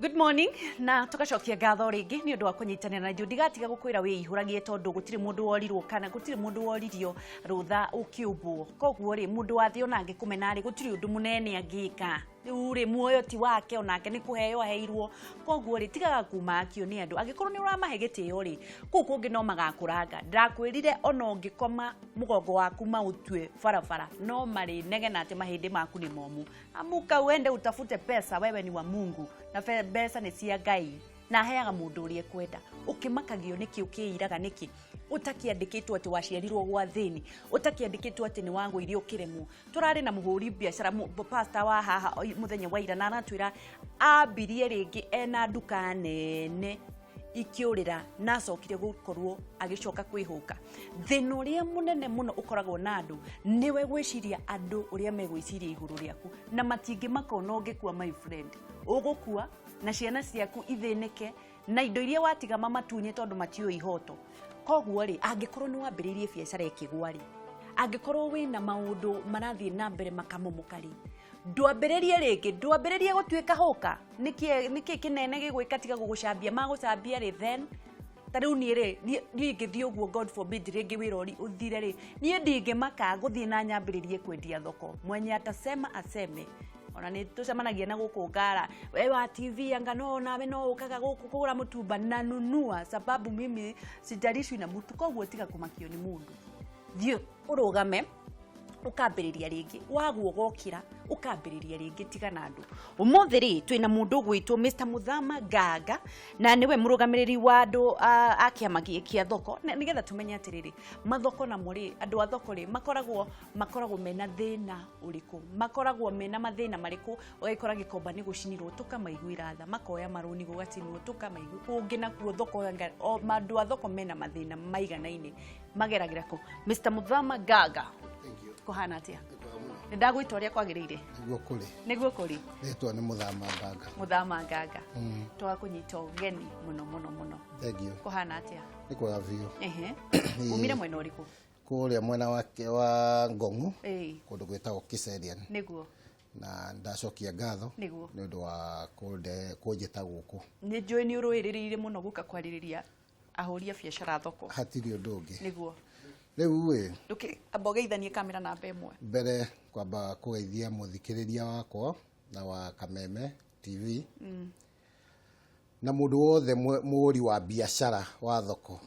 Good morning, na tugacokia ngatho rĩngĩ nĩ ũndũ wa kũnyitanĩra na ithuĩ. Ndigatiga gũkwĩra wĩihũragie, tondũ gũtirĩ mũndũ worirwo kana gũtirĩ mũndũ woririo rũtha ũkĩũmbwo. Koguo rĩ, mũndũ wa thĩ ona angĩkũmena rĩ, gũtirĩ ũndũ mũnene angĩka. Rĩu rĩ, muoyo ti wake, onake nĩ kũheo aheirwo. Koguo rĩ, tigaga kumakio nĩ andũ. Angĩkorwo nĩ ũramahe gĩtĩo rĩ, kũu kũngĩ no magakũranga. Ndakwĩrire ona ũngĩkoma mũgongo waku maũtue barabara, no marĩnegena atĩ mahĩndĩ maku nĩ momũ. Amuka uende utafute pesa, wewe ni wa Mungu na mbeca nĩ cia Ngai na aheaga mũndũ ũrĩa ekwenda. Ũkĩmakagio nĩkĩ? Ũkĩiraga nĩkĩ? Ũtakĩandĩkĩtwo atĩ waciarirwo gwa thĩni, ũtakĩandĩkĩtwo atĩ nĩ wagũire ũkĩremwo. Tũrarĩ na mũhũri biacara pastor wa haha mũthenya wa ira, na aratwĩra ambirie rĩngĩ ena nduka nene ikĩũrĩra, na acokire gũkorwo agĩcoka kwĩhũka. Thĩna ũrĩa mũnene mũno ũkoragwo na andũ nĩwe gwĩciria andũ ũrĩa megwĩciria igũrũ rĩaku, na matingĩmaka ona ũngĩkua. My friend, ũgũkua na ciana ciaku ithĩnĩke na indo iria watiga mamatunye, tondũ matiũĩ ihoto. Koguo rĩ, angĩkorwo nĩ wambĩrĩirie biacara ĩkĩgwa rĩ, angĩkorwo wĩna maũndũ marathiĩ na mbere makamomoka rĩ, ndwambĩrĩrie rĩngĩ, ndwambĩrĩrie gũtuĩka hũka. Nĩkĩ nĩkĩ kĩnene gĩgwĩka tiga gũgũcambia? Magũcambia rĩ, then ta rĩu niĩ rĩ, niĩ ingĩthiĩ ũguo, God forbid, rĩngĩ wĩra ũri ũthire rĩ, niĩ ndingĩmaka ngũthiĩ na nyambĩrĩrie kwendia thoko. Mwenye atasema aseme. Ona nĩ tũcemanagia na gũkũ ngara, we wa TV, anga no nawe no ũkaga gũkũ kũgũra mũtumba na nunua, sababu mimi sijalishwi na mtu. Koguo tiga kũmakio nĩ mũndũ, thiĩ ũrũgame ũkambĩrĩria rĩngĩ, wagwo ũgokĩra ũkambĩrĩria rĩngĩ. Tiga na andũ. Ũmũthĩ rĩ, twĩna mũndũ ũgwĩtwo Mr Muthama Nganga, na nĩwe mũrũgamĩrĩri wa andũ a kĩama kĩa thoko, nĩgetha tũmenye atĩrĩrĩ, mathoko namo rĩ, andũ a thoko rĩ, makoragwo mena thĩna ũrĩkũ, makoragwo mena mathĩna marĩkũ. Ũgagĩkora Gĩkomba nĩ gũcinirwo, tũkamaiguĩra tha, makoya marũni gũgacinwo, tũkamaigu kũngĩ nakuo thoko. O andũ a thoko mena mathĩna maiganaine mageragĩra kũ. Mr Muthama Nganga. Thank you. Kũhana atĩa? Nĩ kwega mũno. Nĩ ndagwĩta ũrĩa kwagĩrĩire? Nĩguo kũrĩ. Nĩguo kũrĩ. Rĩtwa nĩ Mũthama Nganga. Muthama Nganga, twakũnyita ũgeni mũno mũno mũno. Thank you. Kũhana atĩa? Nĩ kwega biũ. Umire mwena ũrĩkũ? Kũrĩa mwena wa Ngong'u, kũndũ gwĩtagwo Kiserian. Na ndacokia ngatho nĩ ũndũ wa kũnjĩta gũkũ. Nĩ njũĩ nĩ ũrũĩrĩrĩire mũno gũka kwarĩrĩria ahũri a biacara thoko. Hatirĩ ũndũ ũngĩ. Rĩu ĩ, Amba ũgeithanie kamera namba 1. Mbere kwamba kũgeithia mũthikĩrĩria wakwa na wa Kameme TV na mũndũ wothe mũhũri wa biacara wa thoko,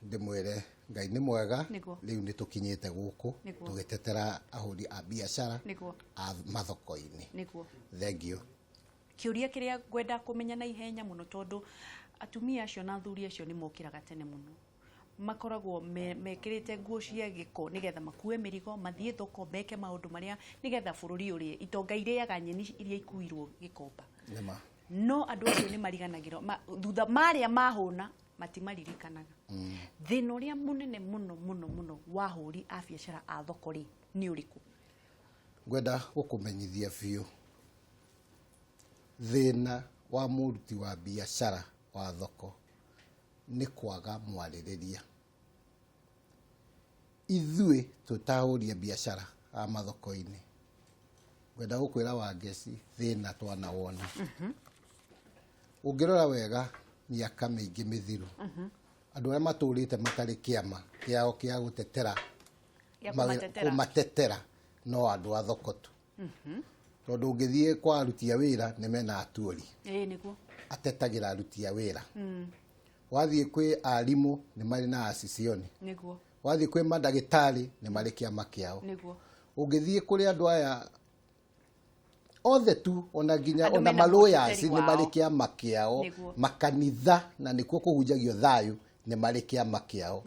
ndĩmwĩre Ngai nĩ mwega. Rĩu nĩ tũkinyĩte gũkũ tũgĩtetera ahũri a biacara a mathoko-inĩ. Thank you. Kĩũria kĩrĩa ngwenda kũmenya na ihenya mũno, tondũ atumia acio na athuri acio nĩ mokĩraga tene mũno, makoragwo mekĩrĩte nguo cia gĩko nĩgetha makue mĩrigo mathiĩ thoko meke maũndũ marĩa nĩgetha bũrũri ũrĩe. Itonga irĩaga nyeni iria ikuirwo Gĩkomba. Nĩma. No andũ acio nĩ mariganagĩrwo thutha marĩa mahũna, matimaririkanaga. Thĩna ũrĩa mũnene mũno mũno mũno wa ahũri a biacara a thoko rĩ, nĩ ũrĩkũ? Ngwenda gũkũmenyithia biũ, thĩna wa mũruti wa biacara wa thoko nĩ kwaga mwarĩrĩria. Ithuĩ twĩtahũri a biacara a mathoko-inĩ, ngwenda gũkwĩra Wangeci, thĩna twanawona. Ũngĩrora wega, mĩaka mĩingĩ mĩthiru, andũ arĩa matũrĩte matarĩ kĩama kĩao kĩa gũtetera Gĩa kũmatetera. Kũmatetera no andũ a thoko tu, tondũ ũngĩthiĩ kwa aruti a wĩra nĩ mena atuori atetagĩra aruti a wĩra. Wathiĩ kwĩ arimũ nĩ marĩ na acicioni. Wathiĩ kwĩ mandagĩtarĩ nĩ marĩ kĩama kĩao. Ũngĩthiĩ kũrĩ andũ aya othe tu, ona nginya Andũ ona mena malawyers mũteteri nĩ marĩ wao. kĩama kĩao. Makanitha, na nĩkuo kũhunjagio thayũ, nĩ marĩ kĩama kĩao.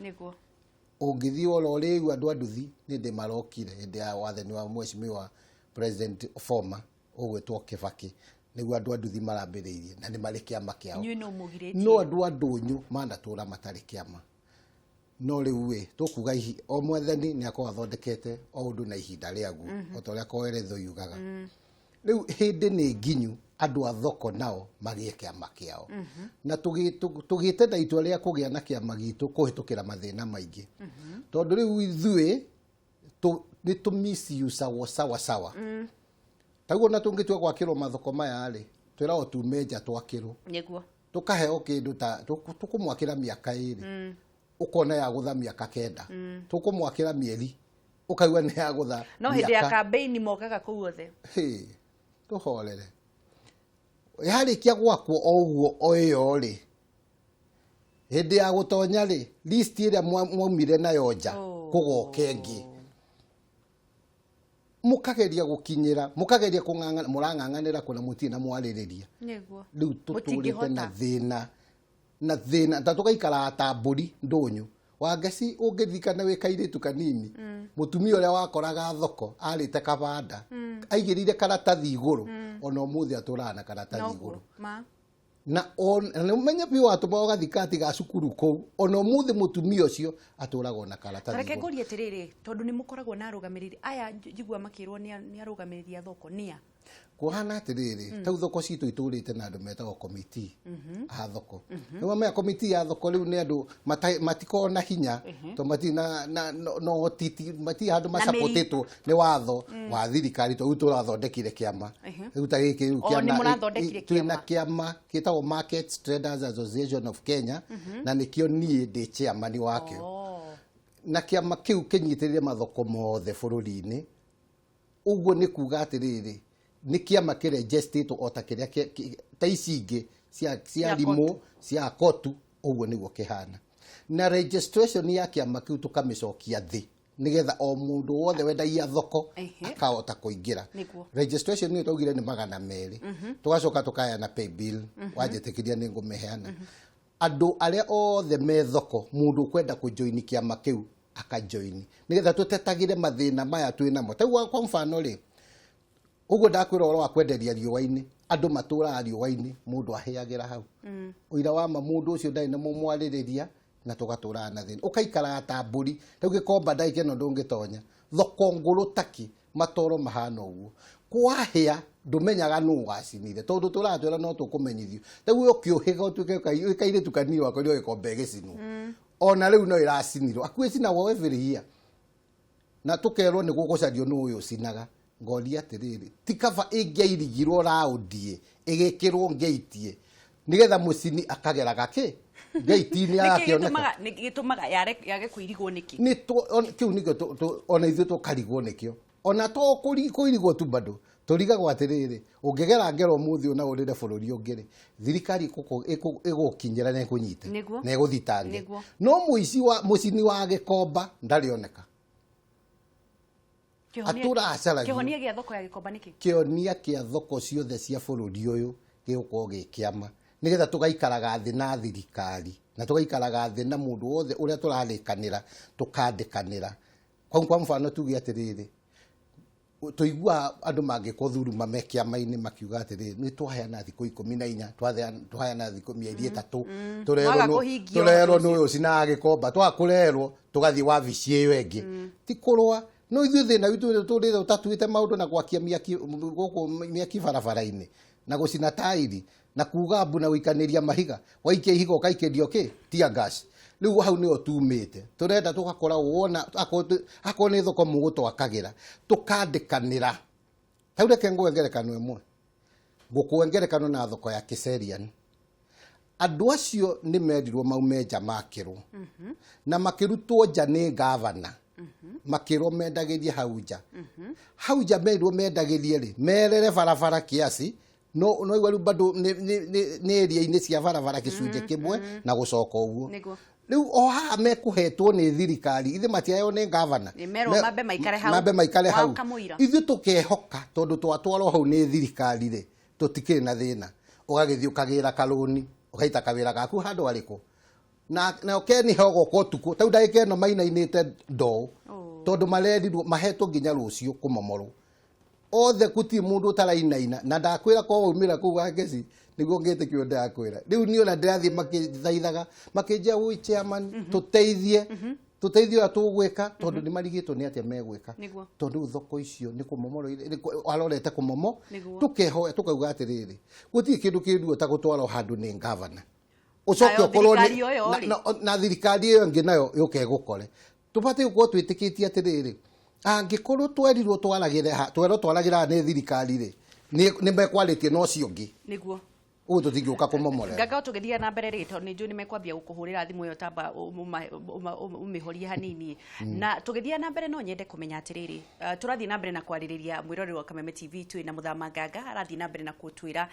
Ũngĩthiĩ oro rĩu, andũ a nduthi nĩ ndĩ marokire hĩndĩ ya wathani wa mheshimiwa president former ũgwĩtwo Kĩbakĩ, nĩguo andũ a nduthi marambĩrĩirie na nĩ marĩ kĩama kĩao. Inyuĩ no mũgirĩtie. No andũ a ndũnyũ manatũra matarĩ kĩama. No rĩu ĩ, tũkuga o mwathani nĩ akorwo athondekete o ũndũ na ihinda rĩaguo, o ta ũrĩa Koheletho yugaga. Rĩu hĩndĩ nĩ nginyu andũ a thoko nao magĩe kĩama kĩao, na tũgĩte na itua rĩa kũgĩa na kĩama gitũ kũhĩtũkĩra mathĩna maingĩ, tondũ rĩu ithuĩ nĩ tũ misuseagwo sawa sawa. Taguo na tũngĩtua gwakĩrwo mathoko maya rĩ, Twĩragwo tume nja twakĩrwo. Tũkaheo kĩndũ ta tũkũmwakĩra mĩaka 2, ũkona yagũtha mĩaka 9. Tũkũmwakĩra mĩeri, ũkaigua nĩ yagũtha. No hĩndĩ ya campaign mokaga kũu othe. Hĩ, tũhorere. Yarĩkia gwakwo o ũguo o ĩyo rĩ, hĩndĩ ya gũtonya rĩ, list ĩrĩa mwaumire nayo nja, kũgoka ĩngĩ. Mũkageria gũkinyĩra, mũkageria kũng'ang'ana, mũrang'ang'anĩra kũna mũtirĩ na mwarĩrĩria. Rĩu tũtũrĩte na thĩna, na thĩna, ta tũgaikaraga ta mbũri ndũnyũ. Wangeci ũngĩririkana wĩ kairĩtu kanini, mũtumia ũrĩa wakoraga thoko arĩte kabanda, aigĩrĩire karatathi igũrũ, ona ũmũthĩ atũraga na karatathi igũrũ. Na ũmenye biũ watũma ũgathikati ga cukuru kũu, ona ũmũthĩ mũtumia ũcio atũraga ona karatathi igũrũ. Reke ngũrie atĩrĩrĩ, tondũ nĩ mũkoragwo na arũgamĩrĩri aya, njigua makĩrwo nĩ arũgamĩrĩri a thoko, nĩ a? Kũhana atĩrĩrĩ, tau thoko citũ itũrĩte na andũ metagwo committee a thoko. Nĩ wamenya committee ya thoko rĩu nĩ andũ matikoragwo na hinya, tondũ matirĩ na no ti matirĩ handũ macapotĩtwo nĩ watho wa thirikari, tondũ rĩu tũrathondekire kĩama. Rĩu ta gĩkĩ rĩu kĩama, twĩna kĩama gĩtagwo Market Traders Association of Kenya, na nĩkĩo niĩ ndĩ chairman wakĩo. Na kĩama kĩu kĩnyitĩrĩire mathoko mothe bũrũri-inĩ. Ũguo nĩ kuga atĩrĩrĩ, nĩ kĩama kĩrenjestĩtwo o ta kĩrĩa ta ici ingĩ cia rimũ, cia kotu, ũguo nĩguo kĩhana. Na registration ya kĩama kĩu tũkamĩcokia thĩ, nĩgetha o mũndũ wothe wendagia thoko akahota kũingĩra. Registration ĩyo twaugire nĩ 200. Tũgacoka tũkaheana pay bill, wanjĩtĩkĩria nĩ ngũmĩheana. Andũ arĩa othe me thoko, mũndũ ũkwenda kũjoini kĩama kĩu akajoini, nĩgetha tũtetagĩre mathĩna maya twĩ namo. Ta kwa mfano rĩ, ũguo ndakwĩra ũhoro wa kwenderia riũa-inĩ, andũ matũraga riũa-inĩ, mũndũ ahĩagĩra hau. Ũira wa ma mũndũ ũcio ndarĩ na mũmwarĩrĩria, na tũgatũraga na thĩna. Ũgaikaraga ta mbũri, rĩu gĩkomba ndagĩka ĩno ndũngĩtonya. Thoko ngũrũ taki, matoro mahana ũguo. Kwahĩa ndũmenyaga nũ wacinire, tondũ tũratwĩra no tũkũmenyithio. Rĩu ũkĩũhĩga ũtuĩke wĩ kairĩtu kanini wakorirwo gĩkombe gĩcinwo. Ona rĩu no ĩracinirwo, akuĩ cinagwo every year. Na tũkerwo nĩ gũgũcario nũ ũyũ ũcinaga. Ngoria atĩrĩrĩ, ti kaba ĩngĩairigirwo raũndi ĩgĩkĩrwo ngĩitie, nĩgetha mũcini akageraga kĩ ngĩiti-inĩ agakĩoneka. Nĩkĩ gĩtũmaga yage kũirigwo nĩkĩ? Nĩ kĩu nĩkĩo ona ithuĩ tũkarigwo nĩkĩo. Ona to kũirigwo tu bado, tũrigagwo atĩrĩrĩ, ũngĩgera ngero ũmũthĩ ũna ũrĩre bũrũri ũngĩ rĩ, thirikari ĩgũkinyĩra na ĩkũnyite, na ĩgũthitange. No mũcini wa gĩkomba ndarĩoneka. Atũracaragio. Kĩhonia gĩa thoko ya gĩkomba nĩkĩ? Kĩhonia kĩa thoko ciothe cia bũrũri ũyũ gĩgũkorwo gĩ kĩama, nĩgetha tũgaikaraga thĩ na thirikari, na tũgaikaraga thĩ na mũndũ wothe ũrĩa tũrarĩkanĩra, tũkandĩkanĩra. Kwa mfano tuge atĩrĩrĩ, tũiguaga andũ mangĩkwo thuruma me kĩama-inĩ makiuga atĩrĩrĩ, nĩ twaheana thikũ 14, twaheana thikũ mĩeri 3, tũrerwo nĩ ũyũ ũcinaga gĩkomba, twaga kũrerwo tũgathiĩ wabici ĩyo ĩngĩ. Ti kũrũa, no ithuĩ thĩna witũ tũrĩte tũtatuĩte maũndũ na gwakia mĩaki gũkũ mĩaki barabara-inĩ, na gũcina tairi, na kuga mbu na gũikanĩria mahiga, waikia ihiga ũkaikĩrio kĩ? Tear gas. Rĩu hau nĩho tumĩte. Tũrenda tũgakora wona akorwo nĩ thoko mũgũtwakagĩra, tũkandĩkanĩra. Hau reke ngũhe ngerekano ĩmwe. Ngũkũhe ngerekano na thoko ya Kiserian. Andũ acio nĩ merirwo maume nja makĩrwo. Na makĩrutwo nja nĩ gavana. Makĩrwo mendagĩrie hau nja. Hau nja merirwo mendagĩrie rĩ, merere barabara kiasi, no no igua rĩu bado nĩ area-inĩ cia barabara gĩcunjĩ kĩmwe na gũcoka ũguo. Rĩu o haha mekũhetwo nĩ thirikari, ithuĩ matiaheo nĩ gavana. Nĩ merwo mambe maikare hau. Mambe maikare hau. Ithuĩ tũkehoka tondũ twatwarwo hau nĩ thirikari rĩ, tũtikĩrĩ na thĩna. Ũgagĩthiĩ ũkagĩra karũni, ũgaita kawĩra gaku handũ harĩkũ. Na nayo Ken hogoka ũtukũ, ta rĩu ndagĩka ĩno mainainĩte ndoo, tondũ marerirwo mahetwo nginya rũciũ kũmomorwo. Othe gũtirĩ mũndũ ũtarainaina, na ndakwĩra kwa waumĩra kũu Wangeci nĩguo ngĩtĩkio ndĩrakwĩra. Rĩu niĩ ona ndĩrathiĩ makĩthaithaga, makĩnjĩra woi chairman, tũteithie, tũteithie ũrĩa tũgwĩka, tondũ nĩ marigĩtwo nĩ atĩa megwĩka. Tondũ rĩu thoko icio nĩ kũmomorwo, arorete kũmomo, tũkehoya tũkauga atĩrĩrĩ, gũtirĩ kĩndũ kĩruo ta gũtwarwo handũ nĩ gavana. Ũcoke ũkorwo nĩ na thirikari ĩyo ĩngĩ nayo yũke ĩgũkore. Tũbatiĩ gũkorwo twĩtĩkĩtie atĩrĩrĩ, angĩkorwo twerirwo twaragĩre ha, twerwo twaragĩra nĩ thirikari rĩ, Nĩ mekwarĩtie na ũcio ũngĩ. Nĩguo. Ũguo tũtingĩũka kũmomorera. Nganga, tũgĩthiĩ na mbere rĩ, tondũ nĩ njũĩ nĩ mekwambia gũkũhũrĩra thimũ ĩyo, tamba ũmĩhorie hanini. Na tũgĩthiĩ na mbere, no nyende kũmenya atĩrĩrĩ, tũrathiĩ na mbere na kwarĩrĩria, mwĩroreri wa Kameme TV, twĩ na Mũthama Nganga, arathiĩ na mbere na gũtwĩra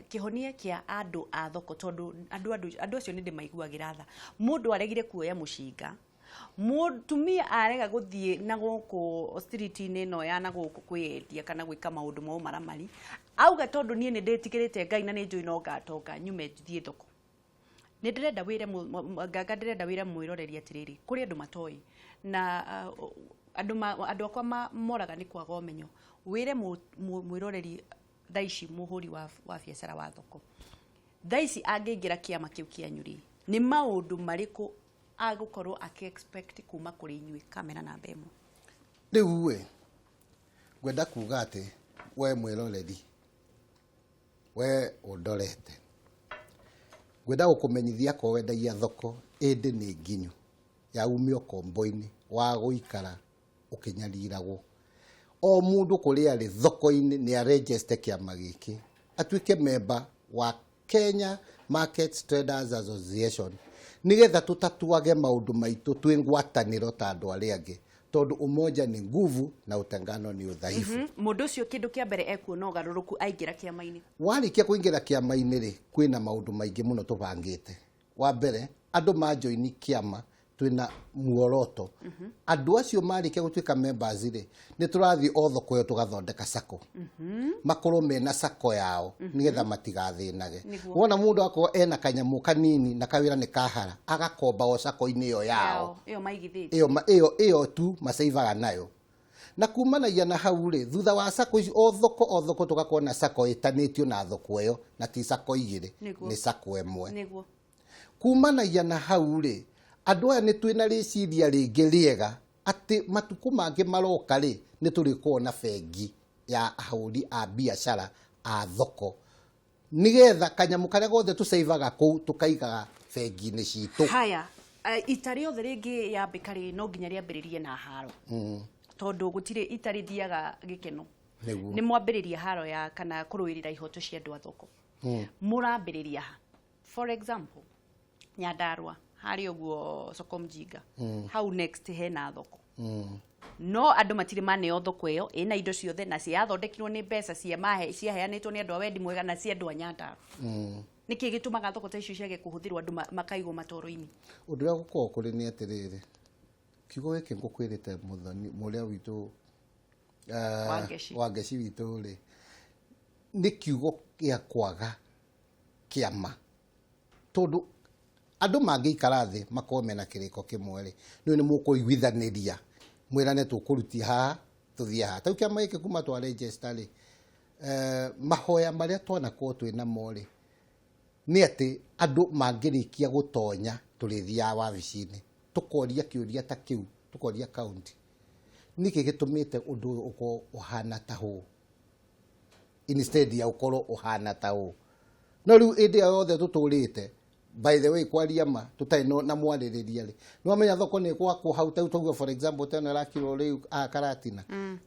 kĩhonia kĩa andũ a thoko, tondũ andũ acio nĩ ndĩmaiguagĩra tha. Mũndũ aregire kuoya mũcinga, mũtumia arega gũthiĩ na gũkũ street-inĩ ĩno ya na gũkũ kwĩyendia kana gwĩka maũndũ ma ũmaramari, auga tondũ niĩ nĩ ndĩtigĩrĩte Ngai na nĩ njũĩ no ngatonga nyume thiĩ thoko. Nĩ ndĩrenda wĩre Nganga, ndĩrenda wĩre mwĩroreri atĩrĩrĩ, kũrĩ andũ matoĩ na andũ akwa moraga nĩ kwaga ũmenyo. Wĩre mwĩroreri thaa ici, mũhũri wa biacara wa thoko thaa ici angĩingĩra kĩama kĩu kĩanyu rĩ, nĩ maũndũ marĩkũ agũkorwo akĩ expect kuma kũrĩ inyuĩ? Kamera namba 1. Rĩu ĩ, ngwenda kuga atĩ we mwĩroreri, we ũndorete, ngwenda gũkũmenyithia akorwo wendagia thoko ĩndĩ nĩ nginyu ya ume ũkombo-inĩ wa gũikara ũkĩnyariragwo. O mũndũ kũrĩa arĩ thoko-inĩ nĩ aregister kĩama gĩkĩ, atuĩke member wa Kenya Market Traders Association, nĩgetha tũtatuage maũndũ maitũ twĩ ngwatanĩro ta andũ arĩa angĩ, tondũ umoja ni nguvu na utengano ni udhaifu. Mũndũ ũcio kĩndũ kĩa mbere ekuona ũgarũrũku aingĩra kĩama-inĩ? Warĩkia kũingĩra kĩama-inĩ rĩ, kwĩna maũndũ maingĩ mũno tũbangĩte. Wa mbere, andũ majoini kĩama twĩna muoroto, andũ acio marĩkia gũtuĩka members rĩ, nĩ tũrathiĩ o thoko ĩyo tũgathondeka sacco, makorwo mena sacco yao nĩgetha matigathĩnage. Wona mũndũ akorwo ena kanyamũ kanini na kawĩra nĩ kahara, agakomba o sacco-inĩ ĩyo yao. Ĩyo maigithĩtie. Ĩyo tu maceivaga nayo. Na kumanagia na hau rĩ, thutha wa sacco ici, o thoko o thoko tũgakorwo na sacco ĩtanĩtio na thoko ĩyo, na ti sacco igĩrĩ, nĩ sacco ĩmwe. Kumanagia na hau rĩ, andũ aya nĩ twĩna rĩciria rĩngĩ rĩega atĩ matukũ mangĩ maroka rĩ, nĩ tũrĩkorwo na bengi ya ahũri a biacara a thoko, nĩgetha kanyamũ karĩa gothe tũceivaga kũu tũkaigaga bengi-inĩ citũ. Haya, ita rĩothe rĩngĩ yambĩka rĩ, no nginya rĩambĩrĩrie na haro, tondũ gũtirĩ ita rĩthiaga gĩkeno. Nĩ mwambĩrĩria haro ya kana kũrũĩrĩra ihoto cia andũ a thoko, mũrambĩrĩria ha? For example, Nyandarua harĩa ũguo soko mjinga hau next hena thoko, no andũ matirĩ maneo thoko ĩyo ĩna indo ciothe na ciathondekirwo nĩ mbeca cia mahe ciaheanĩtwo nĩ andũ a wendi mwega na cia andũ a Nyandarua. Nĩkĩ gĩtũmaga thoko ta icio ciage kũhũthĩrwo, andũ makaigwo matoro-inĩ? Ũndũ ũrĩa gũkoragwo kũrĩ nĩ atĩrĩrĩ, kiugo gĩkĩ ngũkwĩrĩte, mũthoni mũrĩa witũ Wangeci. Wangeci witũ rĩ, nĩ kiugo gĩa kwaga kĩama, tondũ andũ mangĩikara thĩ makorwo mena kĩrĩko kĩmwe rĩ, nĩ mũkũiguithanĩria mwĩrane tũkũrutia haha tũthiĩ haha. Tau kĩama gĩkĩ kuma twa register rĩ, mahoya marĩa twanakorwo twĩ namo rĩ, nĩ atĩ andũ mangĩrĩkia gũtonya tũrĩthiaga wabici-inĩ tũkoria kĩũria ta kĩu, tũkoria county nĩkĩ gĩtũmĩte ũndũ ũyũ ũkorwo ũhana ta ũũ instead ya ũkorwo ũhana ta ũũ. No rĩu ĩndĩ ĩyo yothe tũtũrĩte, by the way, kwaria ma tũtarĩ na mwarĩrĩria rĩ, nĩ wamenya thoko nĩ gwakwo hau tau tauga, for example, tena ĩrakirwo rĩu a Karatina,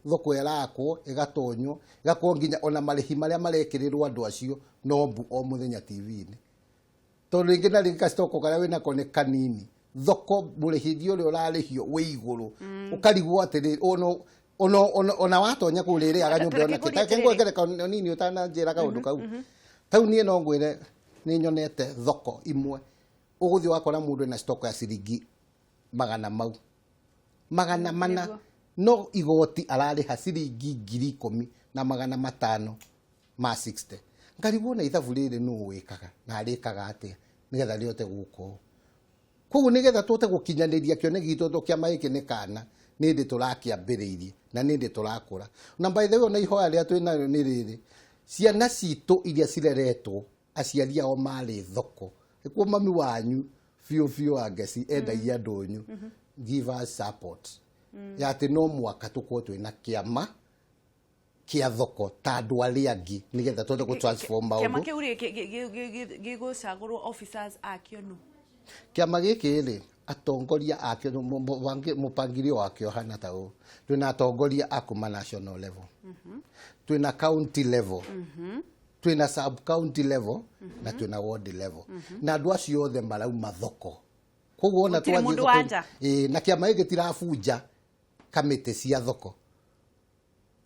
thoko ĩrakwo ĩgatonywo ĩgakorwo nginya ona marĩhi marĩa marekĩrĩrwo andũ acio no mbu o mũthenya TV-inĩ, tondũ rĩngĩ na rĩngĩ gacitoko karĩa wĩnako nĩ kanini, thoko mũrĩhithia ũrĩa ũrarĩhio wĩ igũrũ, ũkarigwo atĩrĩ ona watonya kũu rĩrĩaga nyũmba ĩyo Reke nakĩ. ngũrie Reke atĩrĩrĩ. ngũhe ngerekano nini ũtananjĩra kaũndũ kau. Tau niĩ no ngwĩre nĩ nyonete thoko imwe ũgũthiĩ wakora mũndũ ena stock ya ciringi magana mau 400, no igoti ararĩha ciringi 10,560. Ngarigwo na ithabu rĩrĩ nũ wĩkaga na arĩkaga atĩa nĩgetha rĩhote gũka ũũ. Koguo nĩgetha tũhote gũkinyanĩria kĩoneki gitũ, tondũ kĩama gĩkĩ nĩ kana nĩ hĩndĩ tũrakĩambĩrĩirie na nĩ hĩndĩ tũrakũra. Na by the way, ona ihoya rĩrĩa twĩ narĩo nĩ rĩrĩ, ciana citũ iria cireretwo aciari ao marĩ thoko, nĩkuo mami wanyu biũ biũ Wangeci endagia ndũnyũ, give us support ya atĩ no mwaka tũkorwo twĩna kĩama kĩa thoko ta andũ arĩa angĩ, nĩgetha tũhote gũ transform Kĩama maũndũ. Kĩu rĩ, gĩgũcagũrwo officers akĩo nũ? Kĩama gĩkĩ rĩ, atongoria akĩo, mũpangilio wakĩo hana ta ũũ: twĩna atongoria a kuma national level, Twĩna county level, twĩna sub county level na twĩna ward level, na andũ acio othe marauma thoko. Koguo ona Gũtirĩ twathiĩ mũndũ thoko- wa nja. Ĩĩ, na kĩama gĩkĩ tirabunja kamĩtĩ cia thoko.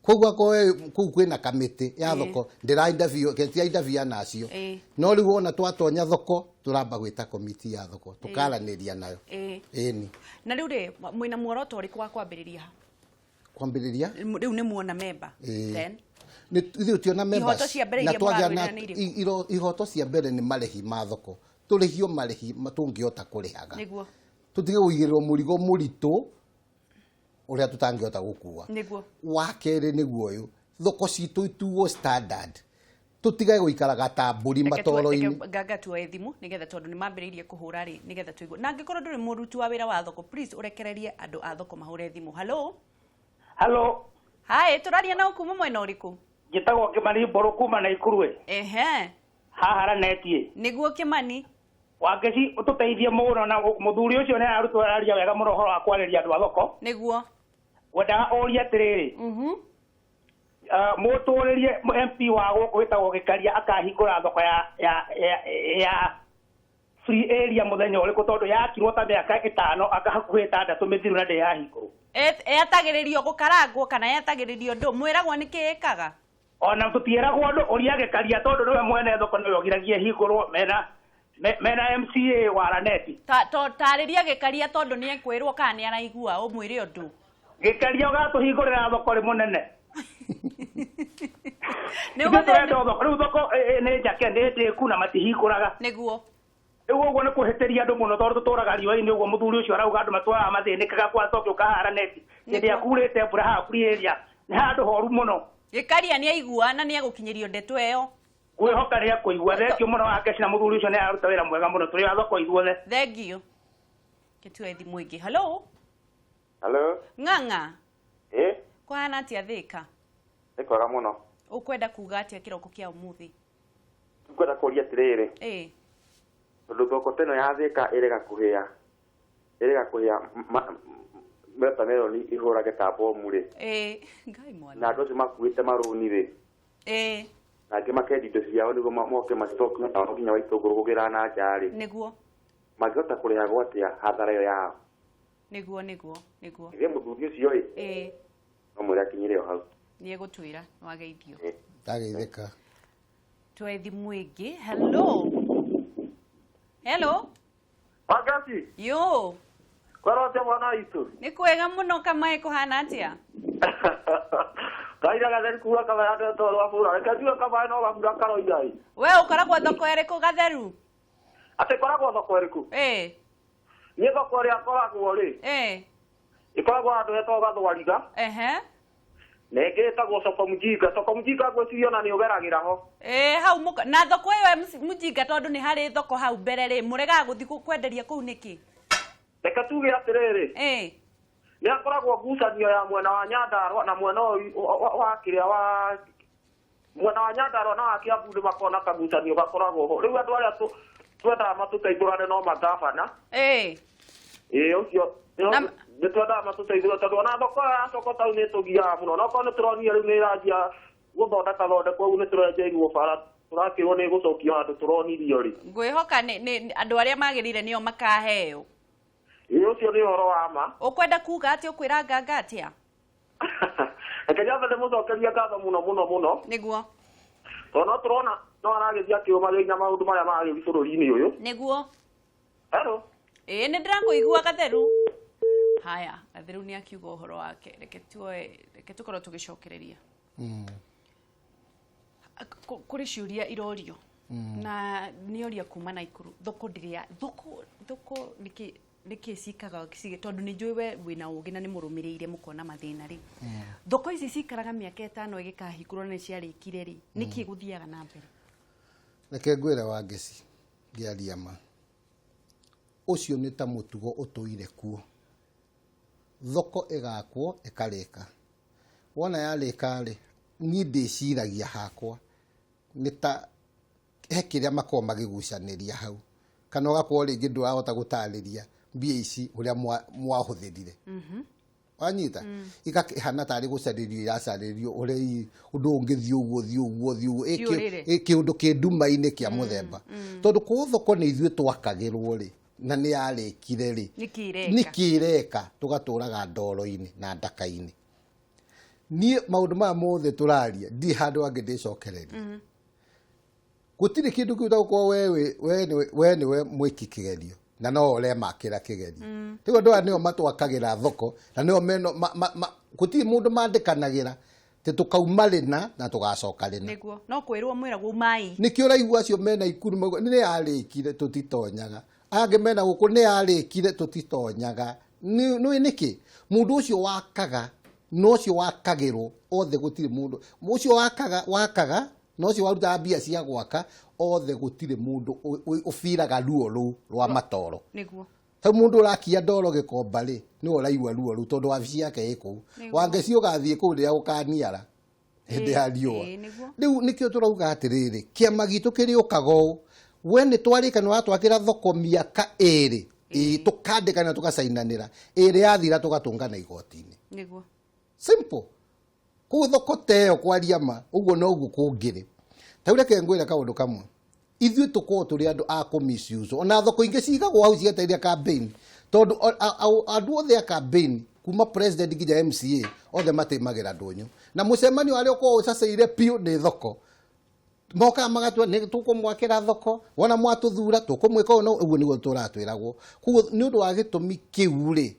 Koguo akorwo kũu kwĩna kamĩtĩ ya thoko, ndĩra interview tira interview nacio. No rĩu ona twatonya thoko, tũramba gwĩta komiti ya thoko, tũkaranĩria nayo. Ĩni. Na rĩu rĩ, mwĩna muoroto ũrĩkũ wa kwambĩrĩria ha? Kwambĩrĩria? Rĩu nĩ muona memba. Then Ithuĩ tiona members. Ihoto cia mbere Na iria twagĩa na mũrarũĩrĩra nĩ irĩkũ? Ihoto cia mbere nĩ marĩhi ma thoko, tũrĩhio marĩhi tũngĩhota kũrĩhaga. Tũtige kũigĩrĩrwo mũrigo mũritũ ũrĩa tũtangĩhota gũkua. Wa kerĩ nĩguo ũyũ, thoko citũ ituo standard, tũtige gũikaraga ta mbũri matoro-inĩ. Reke nganga tuoe thimũ nĩgetha, tondũ nĩ mambĩrĩirie kũhũra rĩ, nĩgetha tũigue. Na angĩkorwo ndũrĩ mũruti wa wĩra wa thoko, please ũrekererie andũ a thoko mahũre thimũ. Hello? Halo. Hi, tũraria nao kuma mwena ũrĩkũ? Njĩtagwo Kĩmani Mbũrũ kuma Naikuru ĩ. Haha Raneti. Nĩguo Kĩmani. Wangeci, ũtũteithie mũno, na mũthuri ũcio nĩ ararutwo araria wega mũno ũhoro wa kwarĩria andũ a thoko. Ngwendaga ũrie atĩrĩrĩ, mũtũrĩrie MP wa gũkũ wĩtagwo Gĩkaria akahingũra thoko ya free area mũthenya ũrĩkũ, tondũ yakirwo ta mĩaka 5 aka hakuhĩ 6 mĩthiru na ndĩyahingũrwo. Etagĩrĩrio gũkarangwo kana etagĩrĩrio ndũ? Mwĩragwo nĩkĩ ĩkaga? Ona tũtiĩragwo ũndũ, ũria Gĩkaria tondũ nĩwe mwene thoko, nĩwe ũgiragia ĩhingũrwo mena MCA wa Raneti. Tarĩria Gĩkaria tondũ nĩ ekwĩrwo kana nĩ araigua, ũmwĩre ũndũ. Gĩkaria, ũgatũhingũrĩra thoko rĩ mũnene. Nĩ Ithuĩ ũgũthiĩ- tũrenda thoko, rĩu thoko nĩ njake, nĩ ndĩku na matihingũraga. Rĩu ũguo nĩ kũhĩtĩria andũ mũno, tondũ tũtũraga riũa-inĩ ũguo mũthuri ũcio arauga andũ matũraga mathĩnĩkaga kwa thoko ũkaha Raneti. Hĩndĩ ĩrĩa kurĩte mbura haha free area nĩ handũ horu mũno. Gĩkaria nĩ aigua na nĩ egũkinyĩrio ndeto ĩyo. Ngwĩhoka nĩ ekũigua. Thengiũ mũno Wangeci, na mũthuri ũcio nĩ araruta wĩra mwega mũno, tũrĩ a thoko ithuothe. Thengiũ. Gĩtue thimũ ĩngĩ. Hello? Hello? Ng'ang'a. Ĩ? Kũhana atĩa Thĩka? Nĩ kwega mũno. Ũkwenda kuga atĩa kĩroko kĩa ũmũthĩ? Ngwenda kũria atĩrĩrĩ. Tondũ thoko ta ĩno ya Thĩka ĩrega kũhĩa. Ĩrega kũhĩa watermelon ihũrage ta bomu rĩ. Ngai mwana. Na andũ acio makuĩte marũni rĩ. Na angĩ makendia indo ciao nĩguo moke macoke na nginya wa itũngũrũ kũgĩra na nja rĩ. Mangĩhota kũrĩhagwo atĩa hathara ĩyo yao? Nĩguo, nĩguo, nĩguo. Ithe mũthuri ũcio ĩ. No mwĩre akinyire o hau. Nĩ egũtwĩra, nĩwageithio. Ndageithĩka. Tuoe thimũ ĩngĩ. Hello? Hello? Wangeci. Yo. Kwĩrwo atĩa mwana witũ? Nĩ kwega mũno Kamae, kũhana atĩa? Kaira gatheru kura Kamae andũ etwo rwa bura. Reke njuge Kamae no gabura karoiga ĩ. We ũkoragwo thoko ĩrĩkũ gatheru? Atĩ ngoragwo thoko ĩrĩkũ? Niĩ thoko ĩrĩa ngoragwo rĩ. Ĩkoragwo handũ hetagwo Gathwariga. Na ĩngĩ ĩtagwo Soko Mjinga. Soko Mjinga ngwĩciria ona nĩ ũgeragĩra ho. Hau na thoko ĩyo ya Mjinga tondũ nĩ harĩ thoko hau mbere rĩ, mũregaga gũthiĩ kwenderia kũu nĩkĩ? Reke tuge atĩrĩrĩ. Nĩ hakoragwo ngucanio ya mwena wa Nyandarua na mwena ũyũ wa kĩrĩa wa mwena wa Nyandarua na wa Kiambu nĩ makoragwo na kagucanio gakoragwo ho. Rĩu andũ arĩa twendaga matũteithũrane no magavana. Ĩĩ, ũcio nĩ twendaga matũteithũre tondũ ona thoko ya Soko Town nĩ ĩtũgiaga mũno. Na okorwo nĩ tũronire rĩu nĩ ĩranjia gũthondeka thondekwo ũguo, nĩ tũrenjeirwo bara, tũrakĩrwo nĩ ĩgũcokio handũ tũronirio rĩ. Ngwĩhoka nĩ andũ arĩa magĩrĩire nĩo makaheo. Ĩĩ, ũcio nĩ ũhoro wa ma. Ũkwenda kuga atĩa, ũkwĩra nganga atĩa? Reke nyambe ndĩmũcokerie ngatho mũno mũno mũno. Tondũ no tũrona no aragĩthiĩ akĩũmagĩria na maũndũ marĩa maragĩthiĩ bũrũri-inĩ ũyũ. Hello? Ĩĩ, nĩ ndĩrakũigua Gatheru. Haya, Gatheru nĩ akiuga ũhoro wake. Reke tuoe, reke tũkorwo tũgĩcokereria. Kũrĩ ciũria irorio. Na nĩ oria kuma Naikuru. Thoko ndĩrĩa, thoko, thoko nĩkĩ, nĩkĩ cikaga, tondũ nĩ njũĩ we wĩna ũgĩ na nĩ mũrũmĩrĩire mũkona mathĩna rĩ. Thoko ici cikaraga mĩaka 5 ĩgĩkahingũrwo na nĩ ciarĩkire rĩ, nĩkĩ gũthiaga na mbere? Reke ngwĩre Wangeci, ngĩaria ma. Ũcio nĩ ta mũtugo ũtũire kuo. Thoko ĩgakwo ĩkarĩka. Wona yarĩka rĩ, niĩ ndĩciragia hakwa nĩ ta he kĩrĩa makoragwo makĩgucanĩria hau, kana ũgakorwo rĩngĩ ndũrahota gũtarĩria mbia ici ũrĩa mwahũthĩrire. Wanyita ikahana tarĩ gũcarĩrio iracarĩrio ũrĩa ũndũ ũngĩthiĩ ũguo thiĩ ũguo thiĩ ũguo kĩũndũ kĩ nduma-inĩ kĩa mũthemba tondũ kũũ thoko nĩ ithuĩ twakagĩrwo rĩ na nĩ yarĩkire rĩ nĩkĩ ĩreka tũgatũraga ndoro-inĩ na ndaka-inĩ. Niĩ maũndũ maya mothe tũraria ndirĩ handũ hangĩ ndĩcokereria. Gũtirĩ kĩndũ kĩu gũkorwo we nĩwe mwĩki kĩgerio na no ũremakĩra kĩgerio. Rĩu andũ aya nĩo matwakagĩra thoko na nĩo meno gũtirĩ mũndũ mandĩkanagĩra atĩ tũkauma rĩna na tũgacoka rĩna. Nĩguo no kwĩrwo mwĩragwo umai. Nĩkĩo ũraigua acio mena Ikuru mauga nĩ yarĩkire tũtitonyaga, angĩ mena gũkũ nĩ yarĩkire tũtitonyaga. Nĩ nĩkĩ mũndũ ũcio wakaga na ũcio wakagĩrwo othe gũtirĩ mũndũ ũcio wakaga na ũcio warutaga mbia cia gwaka othe gũtirĩ mũndũ ũbiraga ruo rũu rwa matoro. Nĩguo ta mũndũ ũrakia ndoro gĩkomba rĩ nĩwe ũraigua ruo rũu tondũ wabici yake ĩ kũu. Wangeci ũgathiĩ kũu rĩrĩa ũkaniara hĩndĩ ya riũa. Rĩu nĩkĩo tũrauga atĩrĩrĩ kĩama gitũ kĩrĩũkaga ũũ we nĩ twarĩka nĩ watwakĩra thoko mĩaka ĩrĩ tũkandĩkana tũgacainanĩra ĩrĩ yathira tũgatũngana igoti-inĩ. Nĩguo simple. Koguo thoko ta ĩyo kwaria ma ũguo noguo kũngĩrĩ. Ta rĩu reke ngwĩre kaũndũ kamwe, ithuĩ tũkorwo tũrĩ andũ a kũ misuse ona thoko ingĩ cigagwo hau cietereire campaign tondũ andũ othe a campaign kuma president nginya MCA othe matĩmagĩra ndũnyũ na mũcemanio arĩa ũkoragwo ũcaceire biũ nĩ thoko mokaga magatua nĩ tũkũmwakĩra thoko wona mwatũthura tũkũmwĩka ũũ ũguo nĩguo tũratwĩragwo. Koguo nĩ ũndũ wa gĩtũmi kĩu rĩ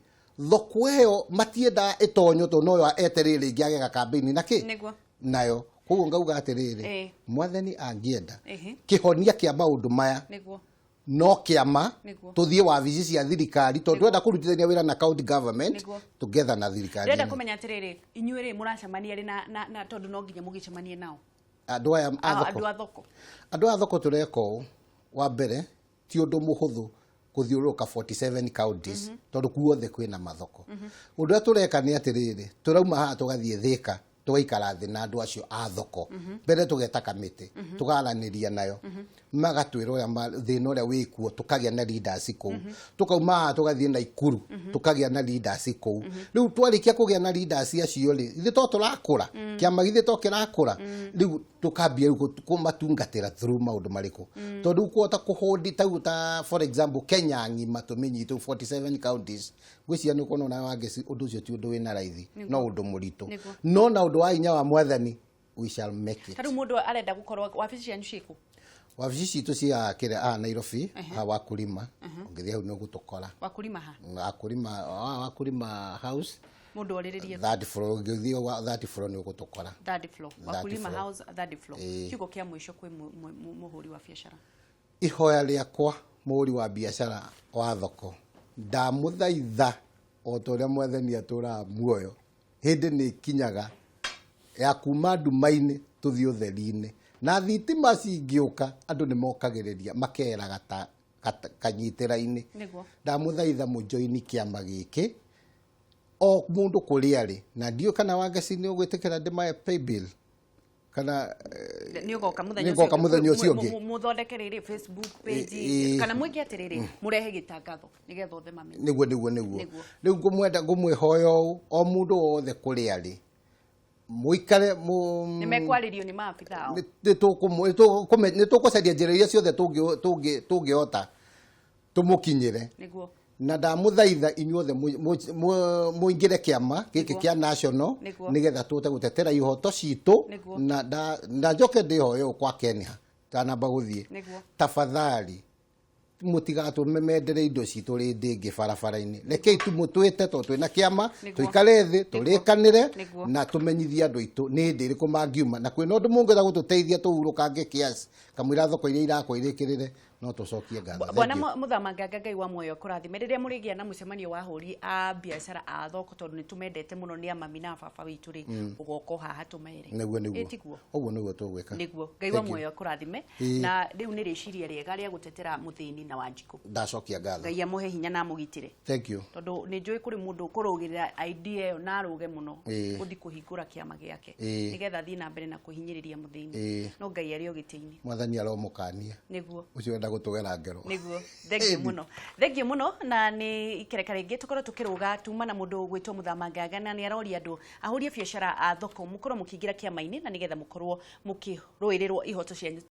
thoko ĩyo matiendaga ĩtonywo tondũ noyo etereire rĩngĩ ageka campaign na kĩ nayo. Koguo ngauga atĩrĩrĩ mwathani angĩenda kĩhonia kĩa maũndũ maya no kĩama tũthiĩ wabici cia thirikari tondũ twenda kũrutithania wĩra na county government together na thirikari. Ndĩrenda kũmenya atĩrĩrĩ inyuĩ rĩ mũracemania rĩ na tondũ no nginya mũgĩcemanie nao andũ aya a thoko. Andũ a thoko tũreka ũũ, wa mbere ti ũndũ mũhũthũ gũthiũrũrũka 47 counties tondũ kuothe kwĩna mathoko. Ũndũ ũrĩa tũreka nĩ atĩrĩrĩ tũrauma haha tũgathiĩ Thika tũgaikara thĩ na andũ acio a thoko mbere tũgeta kamĩtĩ tũgaranĩria nayo magatwĩra ũrĩa thĩna ũrĩa wĩkuo tũkagĩa na leaders kũu. Tũkauma haha tũgathiĩ Naikuru tũkagĩa na leaders kũu. Rĩu twarĩkia kũgĩa na leaders acio rĩ ithuĩ to tũrakũra kĩama githĩ to kĩrakũra rĩu tũkambia rĩu kũmatungatĩra through maũndũ marĩkũ tondũ kũhota kũhũndi ta for example Kenya ng'ima tũmĩnyite 47 counties ngwĩciria nĩ ũkuona ona Wangeci ũndũ ũcio ti ũndũ wĩna raithi no ũndũ mũritũ no na ũndũ wa hinya wa mwathani we shall make it. Ta rĩu mũndũ arenda gũkorwo wabici cianyu ciĩkũ? Wabici citũ cia kĩrĩa Nairobi ha Wakulima ũngĩthiĩ hau nĩ ũgũtũkora. Wakulima ha? Wakulima house mũndũ orĩrĩrie third floor ũngĩthiĩ third floor nĩ ũgũtũkora. Third floor Wakulima house third floor. Kiugo kĩa mũico kwĩ mũhũri wa biacara. Ihoya rĩakwa mũhũri wa biacara wa thoko ndamũthaitha o ta ũrĩa mwathani atũraga muoyo hĩndĩ nĩ ĩkinyaga ya kuma nduma-inĩ tũthiĩ ũtheri-inĩ na thitima cingĩũka andũ nĩ mokagĩrĩria makera kanyitĩra-inĩ. Ndamũthaitha mũjoini kĩama gĩkĩ o mũndũ kũrĩa arĩ na ndiũĩ kana Wangeci nĩ ũgwĩtĩkĩra ndĩmahe pay bill kana nĩ ũgoka mũthenya ũcio ũngĩ mũthondeke rĩrĩ Facebook page kana mwĩke atĩrĩrĩ mũrehe gĩtangatho nĩgetha othe mamenye. Nĩguo rĩu ngũmwenda ngũmwĩhoya ũũ o mũndũ wothe kũrĩa arĩ mũikare nĩ mekwarĩrio nĩ maabitha ao nĩ tũkũcaria njĩra iria ciothe tũngĩhota tũmũkinyĩre. Nĩguo na ndamũthaitha inyuothe mũingĩre kĩama gĩkĩ kĩa national nĩgetha tũhote gũtetera ihoto citũ na njoke ndĩhoye ũũ kwa Kenya tanamba gũthiĩ tafadhali mũtigatũmendere indo citũ rĩndĩ ĩngĩ barabara-inĩ rekei tũmũtwĩte tondũ twĩna kĩama tũikare thĩ tũrĩkanĩre na tũmenyithie andũ aitũ nĩ hĩndĩ ĩrĩkũ mangiuma na kwĩna ũndũ mũngĩenda gũtũteithia tũhurũkange kiasi kamũira thoko iria irakwo irĩkĩrĩre no tũcokie ngatho. Bwana Mũthamanganga Ngai wa muoyo kũrathime rĩrĩa mũrĩgĩa na mũcemanio wa ahũri a biacara a thoko tondũ nĩ tũmendete mũno nĩ amami na baba witũ rĩ ũgoka haha tũmere. Nĩguo nĩguo ũguo nĩguo tũgwĩka. Nĩguo Ngai wa muoyo kũrathime na rĩu nĩ rĩciria rĩega rĩa gũtetera mũthĩni na Wanjikũ. Ndacokia ngatho. Ngai amũhe hinya na amũgitĩre. Thank you. Tondũ nĩ njũĩ kũrĩ mũndũ ũkũrũgĩrĩra idea ĩyo na arũge mũno gũthiĩ kũhingũra kĩama gĩake nĩgetha athiĩ na mbere na kũhinyĩrĩria mũthĩni no Ngai arĩ o gĩtĩ-inĩ. Mwathani aromũkania. Nĩguo ũcio wenda gũtũgera ngero. Niguo, thengio mũno, thengio mũno. Na nĩ ikereka rĩngĩ tũkorwo tũkĩrũga tuma na mũndũ ũgwĩtwo Mũthama Ngaga, na nĩ aroria andũ ahũri a biacara a thoko mũkorwo mũkĩingĩra kĩama-inĩ na nĩgetha mũkorwo mũkĩrũĩrĩrwo ihoto cianyu.